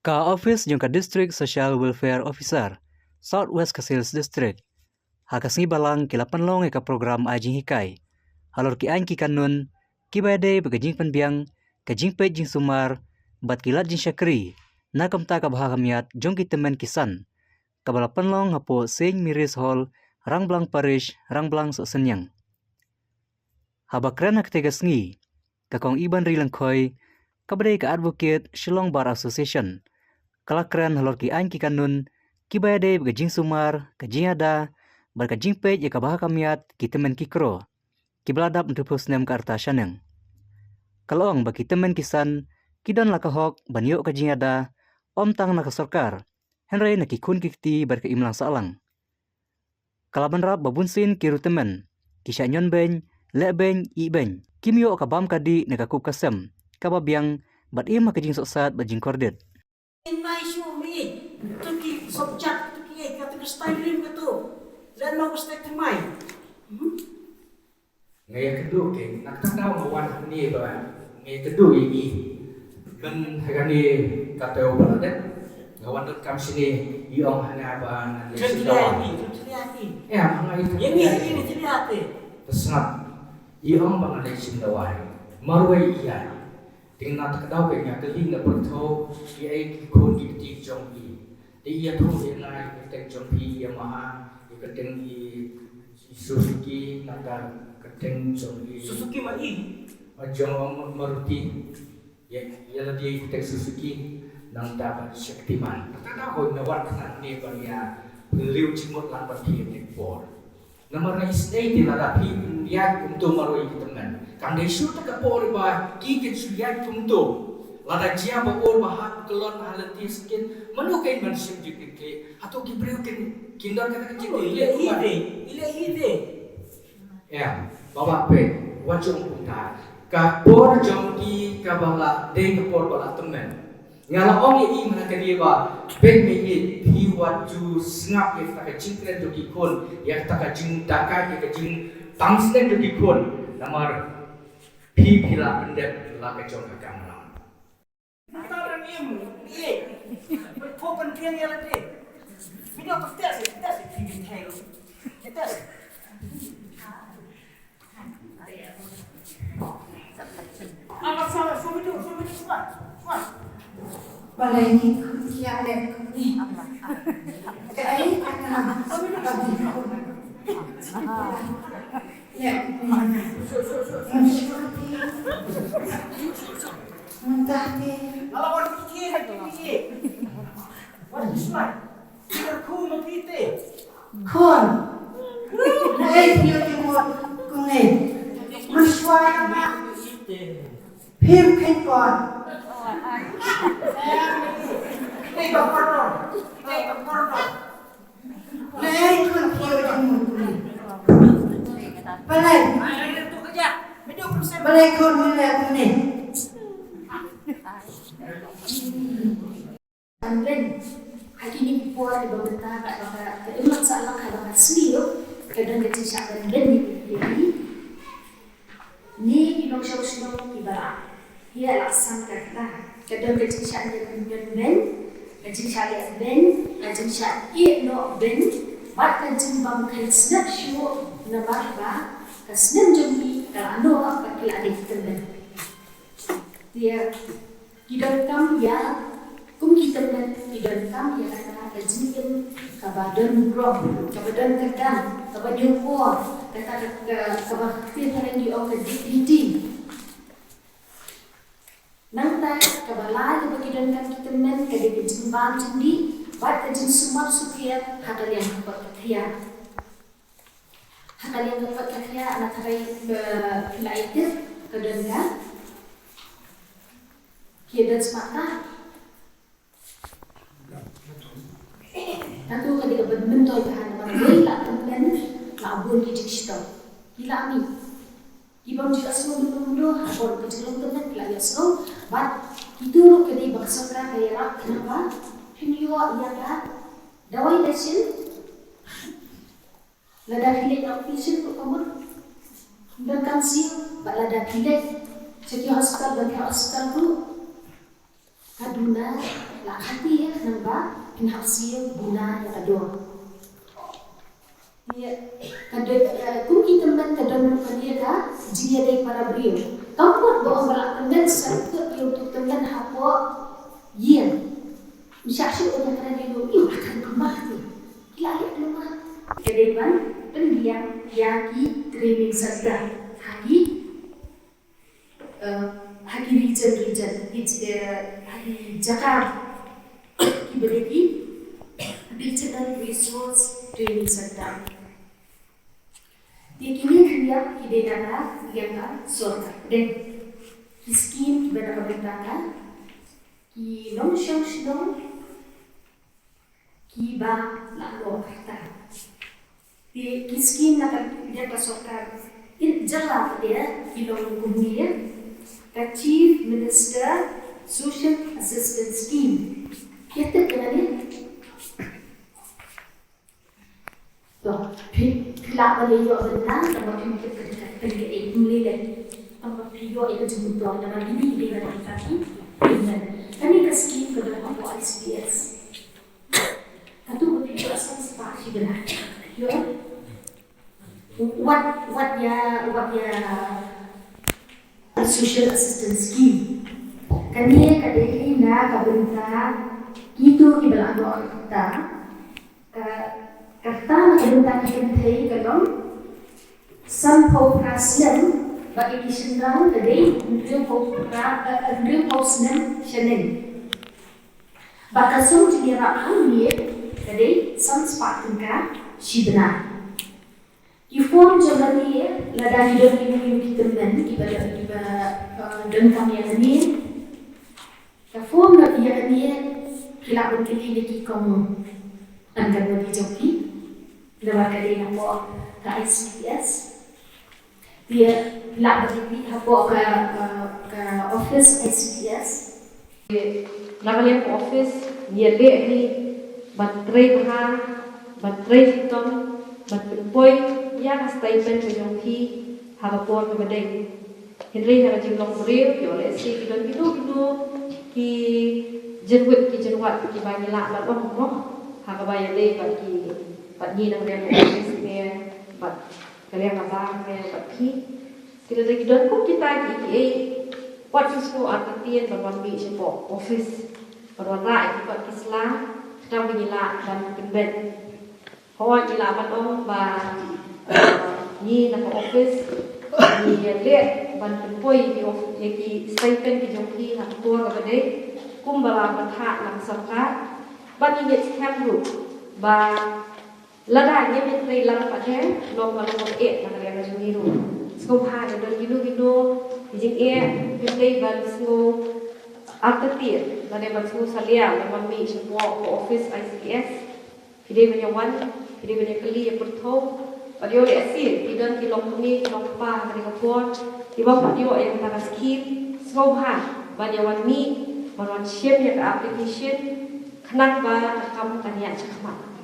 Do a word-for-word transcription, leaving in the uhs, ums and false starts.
Ka office jong ka District Social Welfare Officer, South West Khasi Hills District, ha ka sngi Balang ki la pynlong ïa ka program ai jinghikai halor ki aiñ ki kanun kiba ïadei bad ka jingpynbiang, ka jingpeit jingsumar bad ki lad jingshakri na ka bynta ka bha ka miat jong ki tymmen ki san, kaba la pynlong hapoh Saint Mary's Hall, Rangblang Parish, Rangblang, Sohsynñiang. Haba kren ha katei ka sngi, ka Kong Ibanri Lyngkhoi, kaba dei ka advocate Shillong Bar Association, ka la kren halor ki aiñ ki kanun kiba ïadei bad ka jingsumar, ka jingïada bad ka jingpeit ïa ka bha ka miat ki tymmen ki kro kiba la dap hynriewphew snem ka rta shaneng. Ka la ong ba ki tymmen ki san ki don la ka hok ban ïoh ka jingïada, ym tang na ka sorkar, hynrei na ki khun ki kti bad ka imlang sahlang. Ka la bynrap ba bunsien ki riewtymmen ki shah ñion beiñ, leh beiñ, ih beiñ, kim ïoh ka bam ka dih ne ka kup ka sem kaba biang, bad im ha ka jingsohsat bad jingkordit. Nga ïa kynduh ke, na kata daw nga wan hangne ba nga ïa kynduh ïa i. Ban ha kane ka taïew ba la dep, nga wan donkam shane, i ong ha nga ba ngan leit shim dawai. Em, ha nga i. Te sngap, i ong ba ngan leit shim dawai. Marwei i ïaid. Te nga na kata daw ka nga kylli na pyrthuh, ïa ki khun ki kti jong i. Te ïathuh ïa nga ïa ka kyrteng jong phi, ïa ma ha, ïa ka kyrteng i Suzuki, nangta ka kyrteng jong i Suzuki ma i. Ma jong Ma-, Maruti. Ïa, ïa lade ka kyrteng Suzuki, nangta bad Shaktiman. Kata ka hoi na wat khnang ne ban ïa pynliew jingmut lang bad phi ha kane ka por. Namar nga isynei te lada phi pynïaid kumto marwei ki tymmen, kam dei shuh te ka por ba ki kin shu ïaid kumto. Lada jia ba ur ba hap kyllon ha lynti skin, mano kein ban shim jingkitkhlieh? Hato ki briew kin, kin don kata ka jingkitkhlieh? Ila ide, ila ide. Em, baba peit, wat jong kumta. Ka por jong ki kaba la dei ka por ba la tymmen. Nga la ong ïa i mynta ka dei ba, peit mynta, phi wat ju sngap ïa kata ka jingkren jong ki khun, ïa kata ka jingdakai, ïa ka jingtang snem jong ki khun. Namar phi, phi la pyndep la ka jong ka kamram. Balei ki khun ki ïaleh kumne? Kaei kata ba ki khun leh kumne? Mynta te, mynta te. Khun. Naei phi ïoh jingmut kumne? Mynshuwa ïa nga phim kheiñ por. Naei khun phi ïoh jingmut kumne? Balei? Balei khun phi leh kumne? Ban beiñ ha kine ki por kiba mynta, ka, ka, ka imlang sahlang ha kaba ka sngi ruh ka don ka jingshah ban beiñ ïa ki, ïa ki. Ngi ki nongshong shnong kiba la ïalehsan kata, ka don ka jingshah ñion, ñion beiñ, ka jingshah leh beiñ, ka jingshah ïeh noh beiñ, bad ka jingbym kheiñ snep shuh namar ba ka snem jong ki ka la noh bad ki la dei ki tymmen. Te ki donkam ïa, kum ki tymmen ki donkam ïa kata ka jingim kaba don burom, kaba don kyrdan, kaba ñiewkor, kata ka, ka, kaba ktien phareng ki ong ka dignity. Nangta kaba lai kaba ki donkam ki tymmen ka dei ka jingbam jingdih bad ka jingsumar sukher ha ka liang ka kot ka khia. Ha ka liang ka kot ka khia, ana tharai ba phi la ïatip ka don ka, ki don smat ka. Hato ka dei kaba myntoi ka, namar wei la tymmen la bun ki jingshitom. Ki la mih. Ki bym ju ïohsngew mynno mynno ha ka bor ka jinglong tymmen, ki la ïohsngew. Bad kito ruh ka dei ba ka sorkar ka ïarap khnang ba phin ïoh ïa ka dawai dashin. Lada phi leit outpatient ruh ka mut, donkam siew, bad lada phi leit sha ki hospital, bad ki hospital ruh ka duna. Ka kti ïa ka nang ba phin hap siew bun ïa ka dor. Ïa ka dei, eh, kum ki tymmen ka don ruh kane ka jingïadei para briew. Kam mut ba ong ba la tymmen sa ïa uto u tymmen hapoh ïing. Ngi shah shuh ïa ka dei ruh ïa ka kmah. Ki la leh kmah. Ka dei ban pynbiang ïa ki training center ha ki, eh, ha ki region, region, ki, eh, ha ki jaka kiba dei ki Regional Resource Training Center. Te kine ki ïa ki dei na ka liang ka sorkar. Dei ki skim kiba na ka bynta ka ki nongshong shnong kiba la noh rta. Te ki skim na ka liang ka sorkar, in jylla pat te ki long kumne, ka Chief Minister Social Assistance Scheme. Ki tip kane? To, phi, phi lah ban ïoh bynta, tang ba phim tip ka dei ka, ka dei ka ei, ym lei lei. Tang ba phi ïoh ïa ka jingmyntoi, namar kine ki dei ban ïa ka ki, kane ka skim ka don hapoh I C D S. Kato ba phi ïoh san spah shi bnai. Ïoh? Wat, wat ïa, wat ïa Social Assistance Scheme. Kane ka dei na ka bynta kito kiba la noh rta. Ka, kata na ka bynta ki kynthei ka long sanphew phra snem, bad ïa ki shynrang ka dei hynriewphew phra, eh, hynriewphew snem shaneng. Bad ka sum jingïarap hangne ka dei san spah tyngka shi bnai. Ki form jong kane, lada ki don kino kino ki tymmen kiba, kiba, eh, donkam ïa kane. Ka form ïa kane ki lah ban kylli ïa ki kong, yn kan ïa ki jong ki. Namar ka dei hapoh ka I C D S. Te lah ban ïa hapoh ka, ka, ka office I C D S. Na ka liang ka office ngi ïaleh hi ban trei bha, ban trei shitom, ban pynpoi ïa ka stipend ka jong phi ha ka por kaba dei. Hynrei ha ka jinglong briew, ïoh lehse ki don kino kino ki jingwit ki jingwat kiba ngi lah ban ong mo, ha kaba ïadei bad ki, bad ngi na ka liang ka office ne bad ka liang ka bar ne bad phi. Ki la dei ki don kum kita kiei kiei, wat ki sngew artatien ban wan mih shapoh office, ban wanrah ïa ki kot ki sla, kata ba ngi lah ban pynbeit. Hooid, ngi lah ban ong ba, eh, ngi na ka office ngi leh ban pynpoi ïa ki of-, ïa ki stipend ki jong ki ha ka por kaba dei, kumba la pynthah na ka sorkar. Bad ngi ngeit skhem ruh ba lada ngim ïatrei lang pat, te long ba long eh na ka liang ka jong ngi ruh. Sngewbha, lada don kino kino ki jingeh, phi dei ban sngew artatien, lada ban sngew salia, lada ban mih shapoh ka office I C D S. Phi dei ban ïa wan, phi dei ban ïa kylli, ïa pyrthuh. Bad ïoh lehse ki don ki longkmie ki longkpa ha kane ka por kiba ym pat ïoh ïa kata ka skim, sngewbha ban ïa wan mih, ban wan shim ïa ka application, khnang ba ka kam kan ïaid shakhmat.